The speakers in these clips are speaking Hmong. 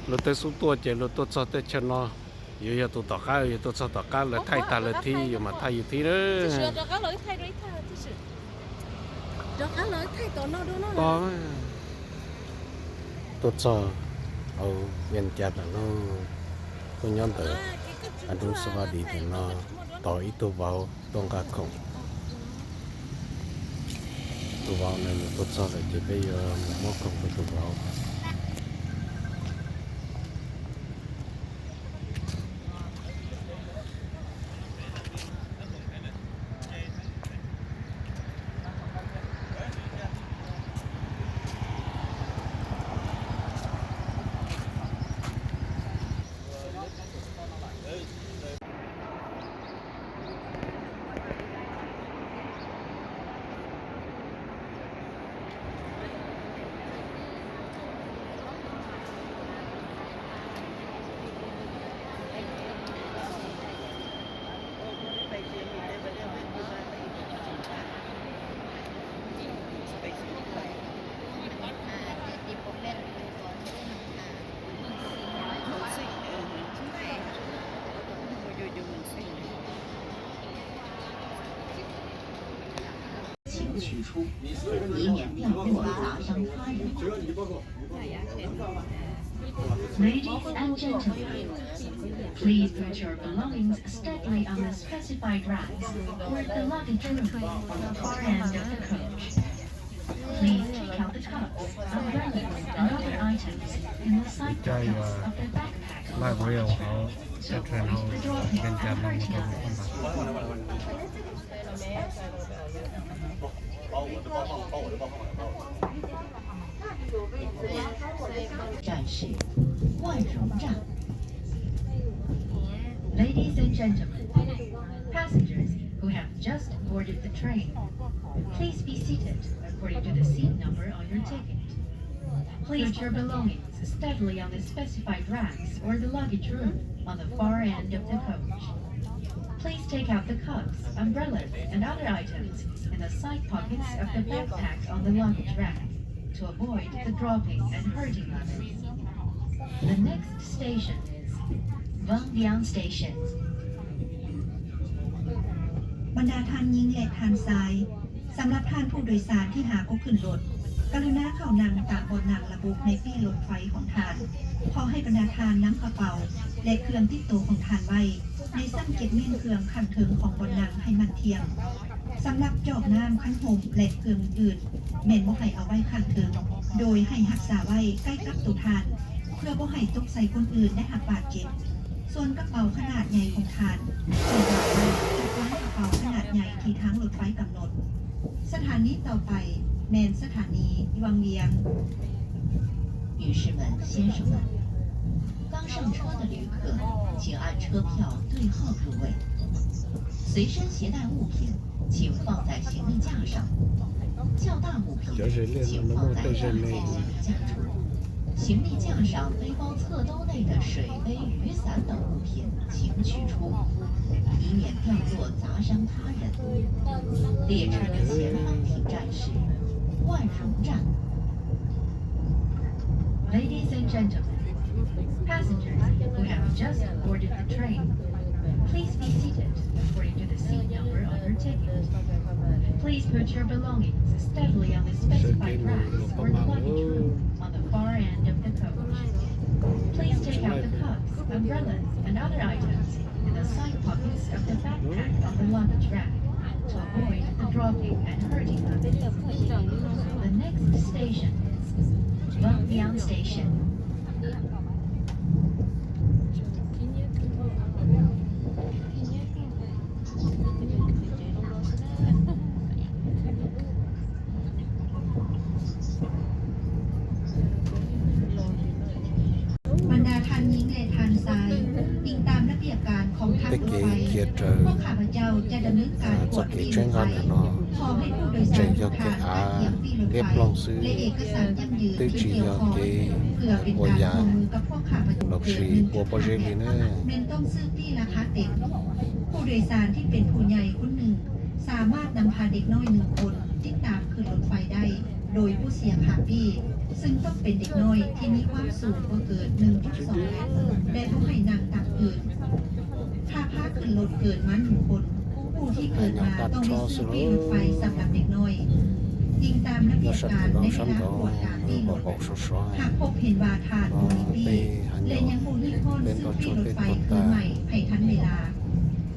Luag twb xub tuaj ces luag tuaj txog tej chaw no, yuav yog tus tom qab, yuav tuaj txog tom qab lawv thaij tag lawv thib yuav mam thaij yus thib na. Tuaj txog hauv Vias Cas ntawm no, tuaj nyob ntawm a nroog Xab Vas Dis ntawm no, tos ib tug vauv tuaj nqa khoom. Tus vauv no nws tuaj txog lawm ces peb yuav mus muab khoom rau tus vauv. Ladies and gentlemen, please put your belongings steadily on the specified racks or the luggage room on the far end of the coach. Please take out the cups, umbrellas, and other items in the side pockets of the backpack on the luggage rack to avoid the dropping and hurting others. 站是万荣站。Ladies and gentlemen, passengers who have just boarded the train, please be seated according to the seat number on your ticket. Please put your belongings steadily on the specified racks or the luggage room on the far end of the coach. Please take out the cups, umbrellas, and other items in the side pockets of the backpack on the luggage rack to avoid the dropping and hurting others. The next station is Vang Viang Station. บรรดาท่านหญิงและท่านชาย สำหรับท่านผู้โดยสารที่หากบ่ขึ้นรถ กรุณาเข้านั่งตามเบาะนั่งระบุในปี้รถไฟของท่าน ขอให้บรรดาท่านนำกระเป๋า และเครื่องติดตัวของท่านไว้ ในชั้นเก็บเงินเครื่องข้างเทิงของเบาะนั่งให้มั่นเที่ยง สำหรับจอกน้ำ คันห่ม และเครื่องอื่นๆ แม่นบ่ให้เอาไว้ข้างเทิง โดยให้รักษาไว้ใกล้กับตัวท่าน เพื่อบ่ให้ตกใส่คนอื่นได้รับบาดเจ็บ ส่วนกระเป๋าขนาดใหญ่ของท่าน ให้วางไว้ใต้กระเป๋าขนาดใหญ่ที่ทางรถไฟกำหนด สถานีต่อไปแม่นสถานีวังเวียง 女士们、先生们，刚上车的旅客，请按车票对号入位。随身携带物品，请放在行李架上。较大物品，请放在大件行李架处。行李架上背包侧兜内的水杯、雨伞等物品，请取出，以免掉落 砸伤他人。列车的前方停站是万荣站。Ladies and gentlemen, passengers who have just boarded the train, please be seated according to the seat number on your ticket. Please put your belongings steadily on the specified racks or the luggage room on the far end of the coach. Please take out the cups, umbrellas, and other items in the side pockets of the backpack on the luggage rack to avoid the dropping and hurting others. The next station is Vang Viang Station. บรรดาท่านหญิงและท่านชาย อิงตามระเบียบการของทางรถไฟ พวกข้าพเจ้าจะดำเนินการกวดปี้รถไฟ ขอให้ผู้โดยสารทุกท่านตัดเยียมปี้รถไฟ และเอกสารยั่งยืนที่เกี่ยวข้อง เพื่อเป็นการร่วมมือกับพวกข้าพเจ้า เกิดหนึ่งจุดห้าแปดเท่านั้น แม่นต้องซื้อปี้ราคาเต็ม ผู้โดยสารที่เป็นผู้ใหญ่คนหนึ่ง สามารถนำพาเด็กน้อยหนึ่งคนติดตามขึ้นรถไฟได้ โดยผู้เสียค่าฟรี ซึ่งต้องเป็นเด็กน้อยที่มีความสูงบ่เกิน หนึ่งจุดสองเมตร และบ่ให้นั่งตากพื้น ถ้าพาขึ้นรถเกินมา หนึ่ง คน ผู้ที่เกินมาต้องได้ซื้อฟรีรถไฟสำหรับเด็กน้อย อิงตามระเบียบการในเวลาตรวจตาฟรีรถ หากพบเห็นว่าท่านบ่มีฟรี และยังบ่มีคนซื้อฟรีรถไฟคืนใหม่ให้ทันเวลา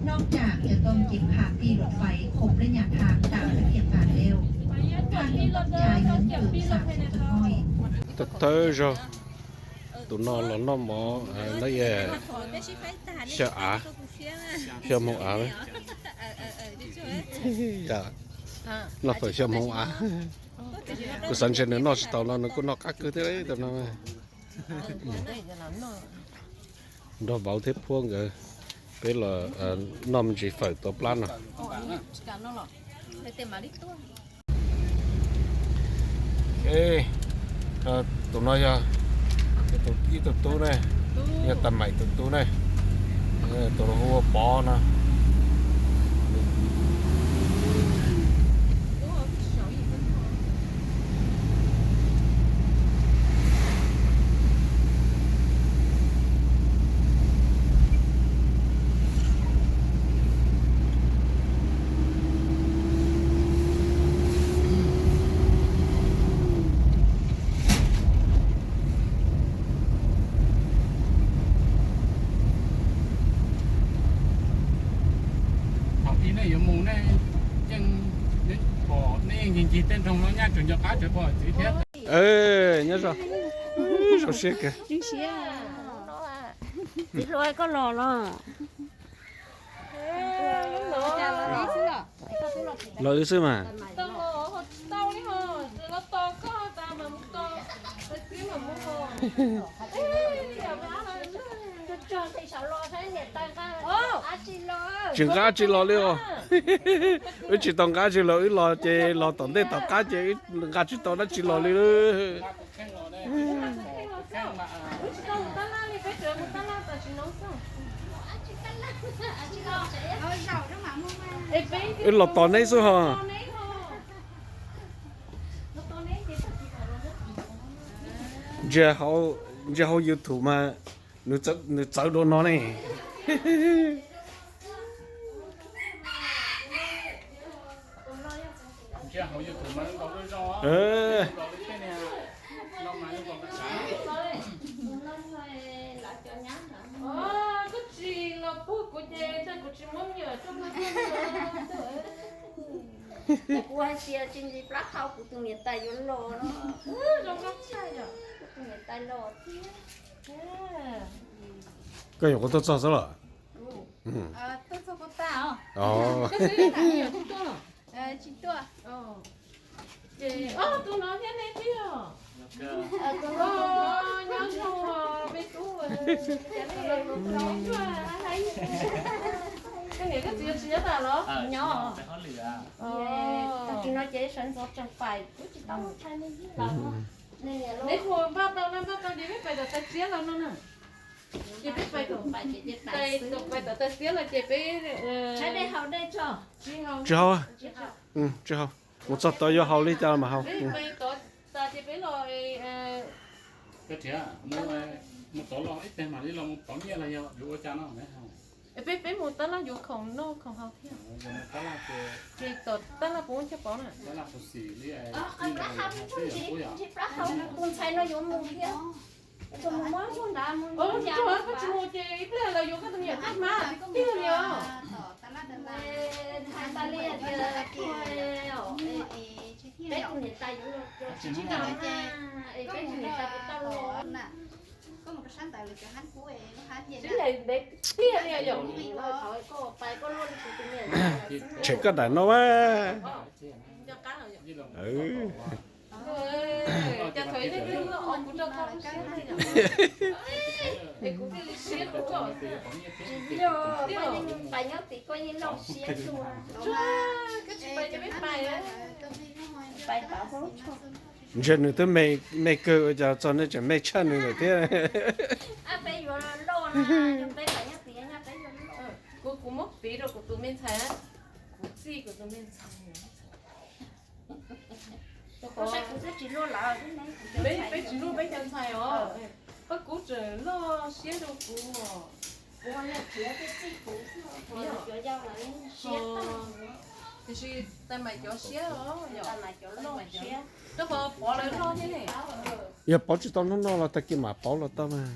นอกจากจะต้องเก็บค่าฟรีรถไฟครบระยะทางตามระเบียบการแล้ว ท่านยังต้องจ่ายเงินเพิ่ม สามสิบ จักหน่อย Thawj thawj zaug, tus no los noj mov, no yog xyaw av, xyaw hmoov av. Noj fawm xyaw hmoov av. Kuv xav ntshe nws noj tsis tau no nws kuj noj qab kawg thiab tus no. Nrog vauv thiab phuab nkawd, peb los noj me ntsis fawm tua plab no. Tus no yog ib tug tub ne, yog Tam Maim tus tub ne, tus hu ua Pov no. Thaum ub nej yuav mus nej yeej pom nej yeej ncig ncig tej nroog no nyaj tsuas nco qab tsuas pom txiv thiab. Nyob zoo, zoo siab kawg. Txiv hluas koj los los. Los wb xwb mas. Tsis nqa dab tsi los li os. Wb tsis tau nqa dab tsi los, wb los ces los tom ntej tom qab ces wb nqa tsis tau dab tsi los li. Wb los tos neb xwb ho. Ntsia hauv YouTube mas nws txawv dua no ne. Koj tsis los puag kuv ces kuv tsis muab me nyuam rau koj. Kuv hais tias tsis ntsis plab hau kuv tus niam tais yuav los no. Kuv tus niam tais los thiab. Koj nyuam qhuav tuaj txog xwb los? Tsis tuaj. Ces tus no thiab nej twb yog. Nyob zoo me tub, koj niam koj txiv tsis nyob tas los? Nyob. Tam sim no ces sawv ntxov tseem pais kuv tsis tau mus thaij nej. Neb puas npaj tau no, npaj tau ces peb pais tom tais xiab los no na. Ces peb pais tom tais xiab los ces peb tsis haus, tsis haus. Mus txog tod yuav haus li cas mas haus. Peb pais tod tas ces peb los. Mus tod los ib teg mam li los mus pauv nyiaj los yog yuav ua cas no. Peb, peb mus tab laj yuav khoom noj khoom haus thiab. Ces tom tab laj puas muaj chaw pauv na? Tus ntxhais no yuav mus thiab. Tus mus muab zog nrad mus. Koj tsis mus ces ib pliag lawv yuav koj tus niam koj hmab tiag li os. Hais tas li tias peb tus niam tais yuav los tsis tau na, es peb tus niam tais puas tau los na. Tseem koj daim no a. Ntshe nws twb me kawg ua cas txog nej tseem me tshaj nws lawm thiab. Kuv, kuv muab piv rau kuv tus me ntxhais, kuv txij kuv tus me ntxhais. Peb, peb tsis luaj peb cov ntxhais os. Pab kuv tseem loj siab rau kuv. Tiam sis tais mais cov siab os, rau qhov Pov lawv loj thiab ne. Yog Pov tsis tau hnub no los tag kis mam Pov los tau mas.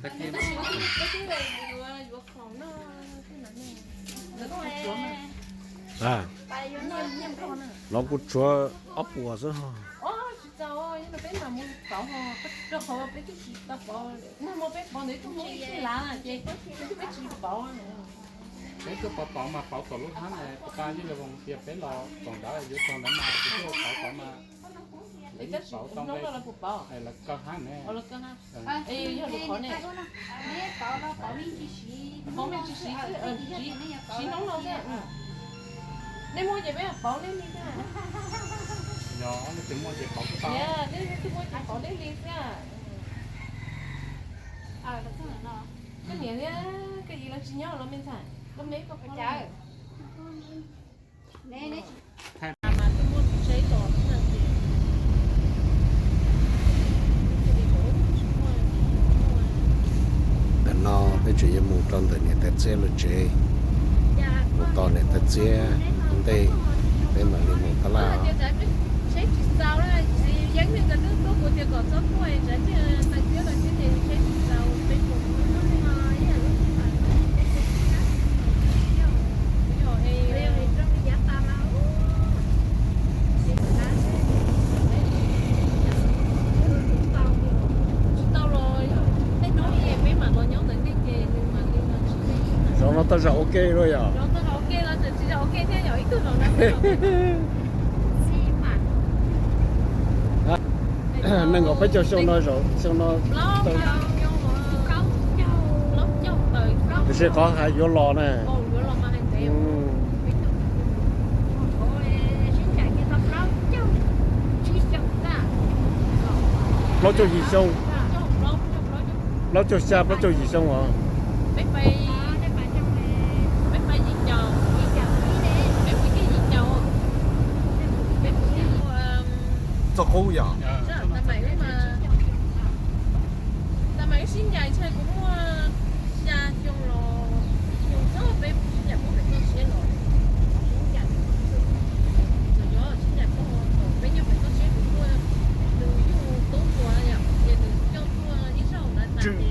Los kuv tshuav ob puas xwb ho. Tsis txaus, yog no peb mam mus pauv ho, rau qhov peb twb tsis tau pauv, nag hmo peb pauv ntawd twb muab ib txhij lav ces peb twb peb tsis pauv. Peb tuaj pauv pauv mas pauv tom lub hab ne, puas tas yeej los tias peb los tom nrad yuav txog ntawd mas kuv tuaj pauv pauv mas lawv yeej pauv tau nqe, lawv kaw hab ne. Yog lus qhov ne, pauv me ntsis siv, siv hnub no xwb. Nej muaj ces peb pauv nej li xwb. Yog ob leeg twg muaj ces pauv tau. Nej twg muaj ces pauv nej li xwb. Koj niam thiab koj yij lawv tsis nyob los me ntxhais, koj me koj phob. Ntawm no peb tseem yuav mus rau ntawm niam tais Txiab lawv tsev, mus tos niam tais Txiab ua ntej peb mam li mus tab laj. Zaum no tau zaum ua ke lawm yom? Nees nkaum peb caug xyoo no, xyoo no, tiam sis qhov hais yuav los na. Plaub caug yim xyoo, plaub caug xya plaub caug yim xyoo os. Txog qub yom?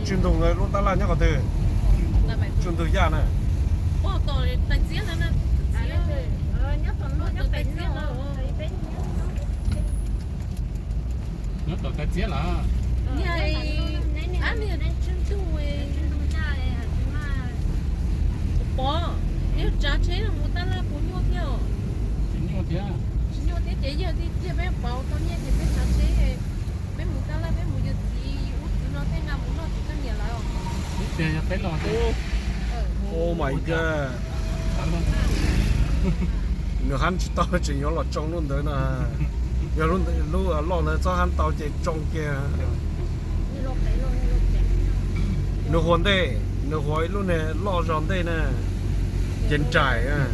Tsw ntug lub tab laj nyob qhov twg? Tsw ntug yaj na. Nyob tom tais Txiab lawm. Pov, yog tsav tsheb no mus tab laj puas nyuaj thiab? Tsis nyuaj thiab. Tsis nyuaj thiab ces yog tiag tiag peb pauv tau nyiaj ces peb tsav tsheb, peb mus tab laj peb mus yuav txiv ub txiv no tej nqa mus noj txiv koj niam lawm. Ib tias yog peb los. Oh my god. Nws hab tsis tau tseem yuav los tsoo lub ntawd na. Yog lub loj ntawd txhob hab tau ces tsoo kiag. Nws huas ntej, nws huas ib lub niag loj zog ntej na, ces nraim.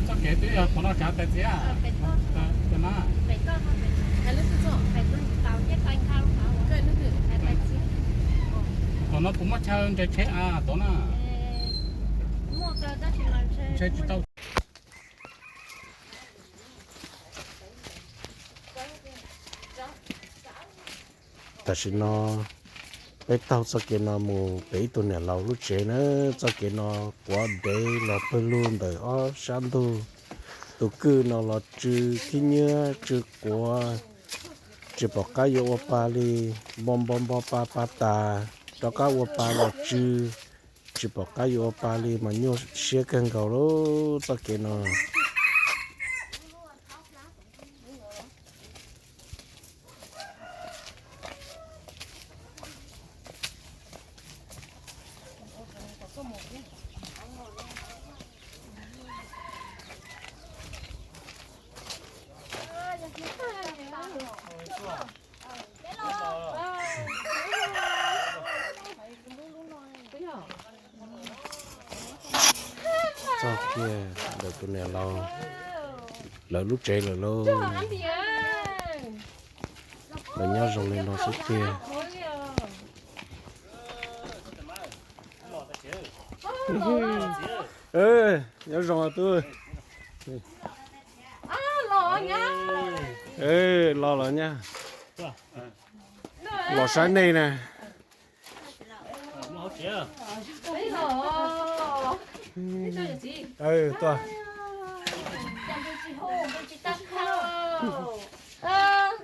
Txoj kev twb yog qhov no tsav tais Txiab. Qhov no puas muaj chaw nres tsheb a tom na? Ntshe tsis tau. Tam sim no peb taug txoj kev no mus pem ib tug niam laus lub tsev na. Txoj kev no quav dev los pawg lug ntawm ob sab ntug. Tus kwj no los tsw khib nyiab tsw quav, tsis pom qab yuav ua pa li. Npo npo npo pa pa tas, rov qab ua pa los tsw, tsis pom qab yuav ua pa li mas nyuaj siab kawg nkaus lub txoj kev no. tiag ntawm tus niam laus lawv lub tsev lawm lauj. Lawv nyob zoo li no xwb tiag. Nyob zoo tub. Los los nyab. Los saib nej na. Tuaj.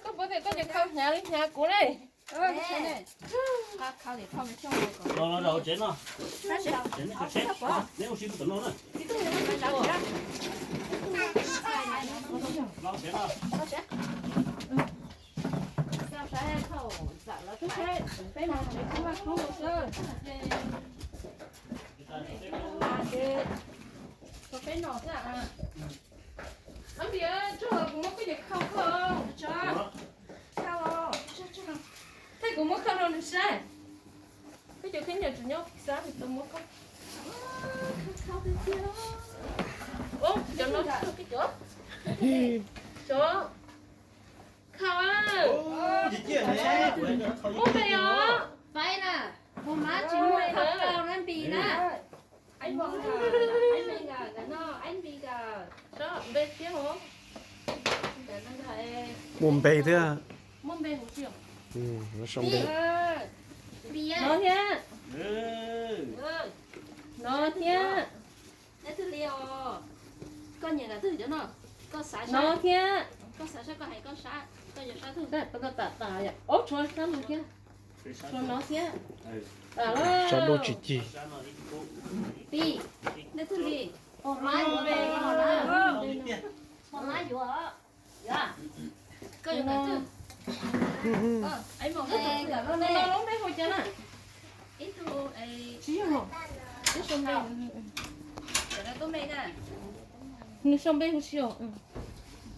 Koj puas tias koj cov khau hnyav li hnyav kuv ne? Los, los rau hauv tsev no. Tsev no, tsev. Neb ua si pub tom no na. Los tsev no. Peb no xwb. Ab, kuv muab koj cov khau koj. Thaij kuv muab khau rau nws saib. Koj cov khaub ncaws tseem nyob xab, kuv tau muab koj. Cov no, cov, cov khau. Muab npe os. Faib na, tus mab tsis muaj khau rau na, Npis na. Muaj npe thiab. Muaj npe thiab. Muaj npe huv si os. Npis. No thiab. No thiab. Neb twg li os? Koj nyiam nram twg cov no? Koj xav no thiab. Koj xav saib koj hais koj sab, koj yuav sab twg? Koj tam tas yom. Ob tshuav sab no thiab. Tshuav no thiab. Sab dub tsis cig. Pis, neb twg li? Pog mab yuav, pog mab yuav. Yuav. Koj yuav nram twg? Lub npe hu cas na? Ib tug, tsis yog, ib sau npe. Nws sau npe hu si os.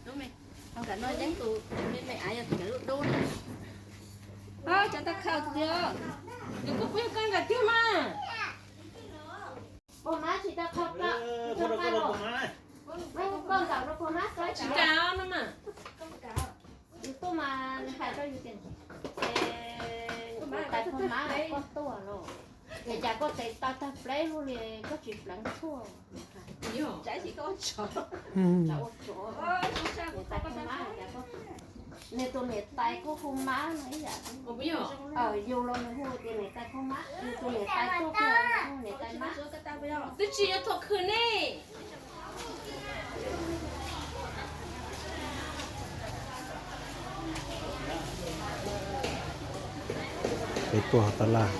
Nram no yeej tus me me av yog tus lub dub na. Cov tau khau tiag. Koj puas yog koj nram tiag mas? Pog mab tsis tau khau, koj ntaus rau pog mab saib. Tsis tas no mas. Yus tuaj mas nws hais rau yus tias, tais pog mab koj tuaj los, es cas koj tes taw tag pleb luaj li, koj tsis pleev tshuaj? Ua tsov, tais pog mab, nws tus niam tais kuj hu mab no ib yam. Yus los nws hu tias niam tais pog mab, nws tus niam tais tuaj kuj hu niam tais mab. Twb tsis yog thaum khwv ne. Peb tuaj hauv tab laj,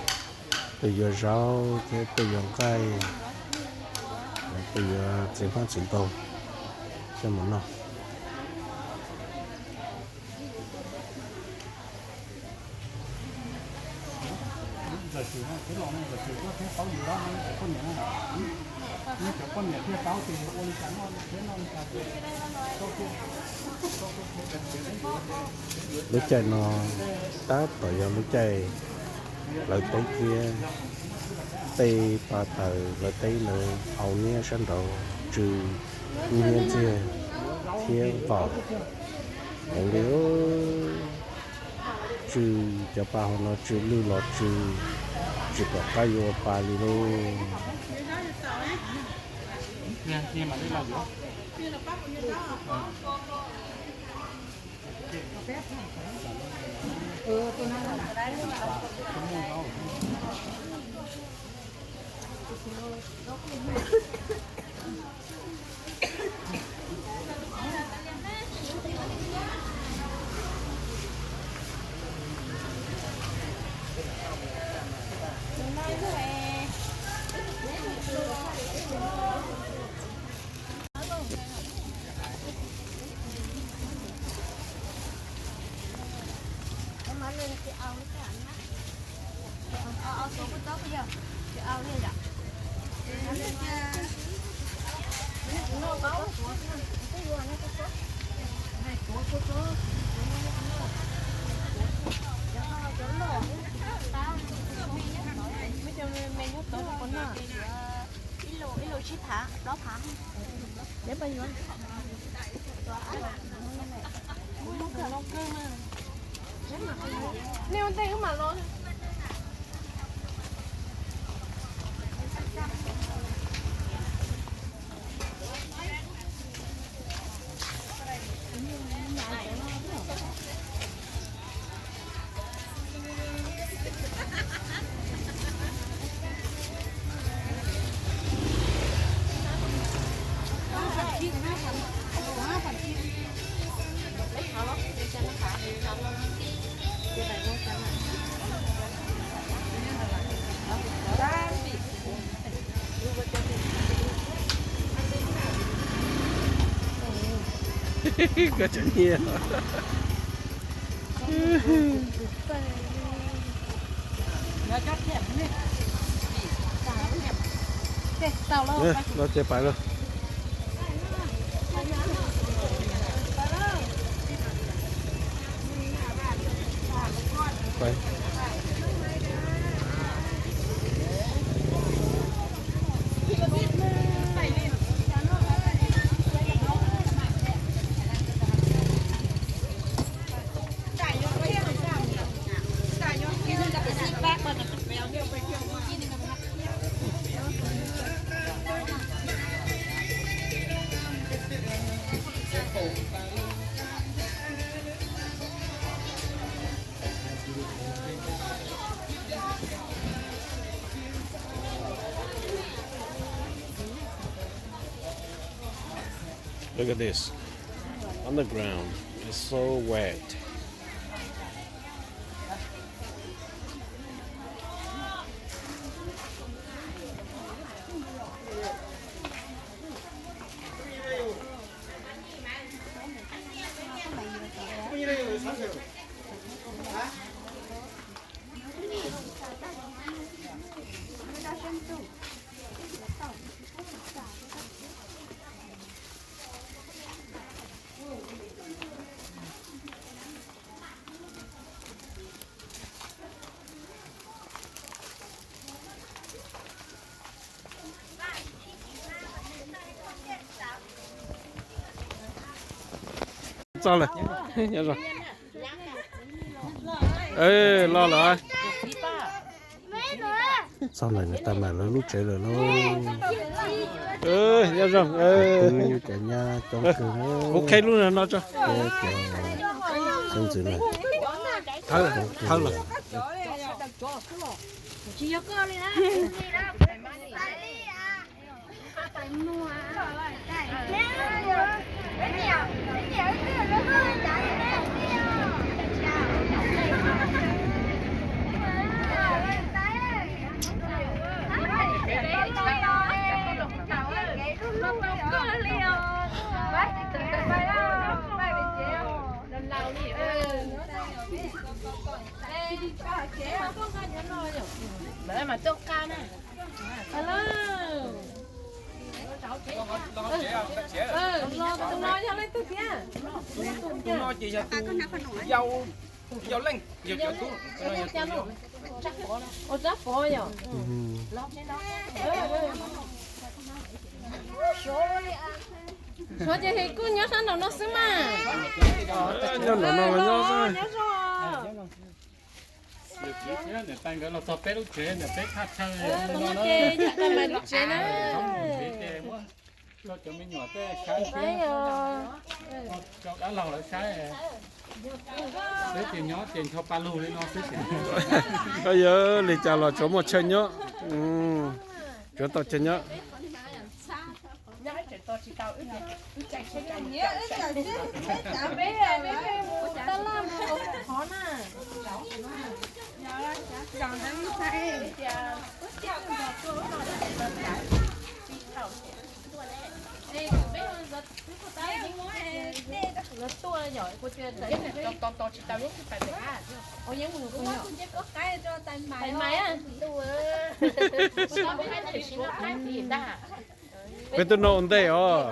tuaj yuav zaub thiab tuaj yuav nqaij, tuaj yuav txiv hmab txiv ntoo coj mus noj. Lub caij no tab tom yog lub caij hlawv teb thiab, tej pa taws hlawv teb ntawd hau niab sab nraud tsw hnyiab ntxiag thiab nqos heev li. Tsw, cov pa hauv no tsw lwj los tsw, tsis pom qab yuav ua pa li lauj. Ib lus tsib phav, plaub phav. Koj tseem nyiam. Los ces pais los. Look at this. On the ground. It's so wet. Txog lawm. Nyob zoo. Los lawm. Txog lawm, niam tais mam lawv lub tsev lawm lauj. Nyob zoo. Cov nyab coob kawg. Kuv qhib lub no tso. Xeeb ntxwv na. Thawb los. Lawv mas tuaj qa na. Los tus no yog leej twg thiab? Tus no ces yog tus yau, yau leej, yog cov tub. Ua Tsab Pov yom. Suav ces kuj nyob sab nraum no xwb mas. Nyob nraum no nyob xwb. Niam tais nkawd los txog peb lub tsev, niam peb thaj chaw. Tus no ces yog tais Maiv lub tsev na. Muab rau cov me nyuam tej saib thiab, rau dab laug lawv saib. Peb ces nyob ces ncho pa lug li no xwb. Koj yawg li cas los tsuav muaj chaw nyob, tsuav tau chaw nyob. Peb twb noj ua ntej os.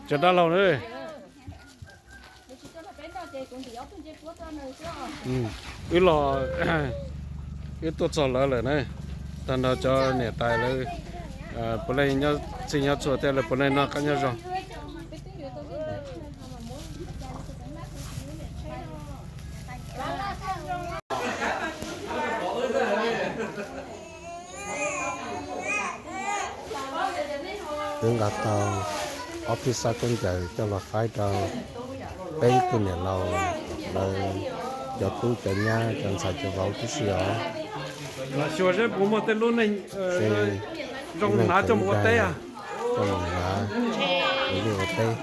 Cov dab laug na. Wb los, wb tuaj txog lawv lawm na. Tag nrho cov niam tais lawv puav leej nyob txhij nyob txhua thiab lawv puav leej noj qab nyob zoo. Wb nqa tau ob phij xab khaub ncaws coj los faib rau peb tug niam laus, lawv cov tub cov nyab cov ntxhais cov vauv tib si os. Los xyuas seb puas muaj tej lub neej zoo hnav coj mus ua teb. Coj mus hnav ua liaj ua teb.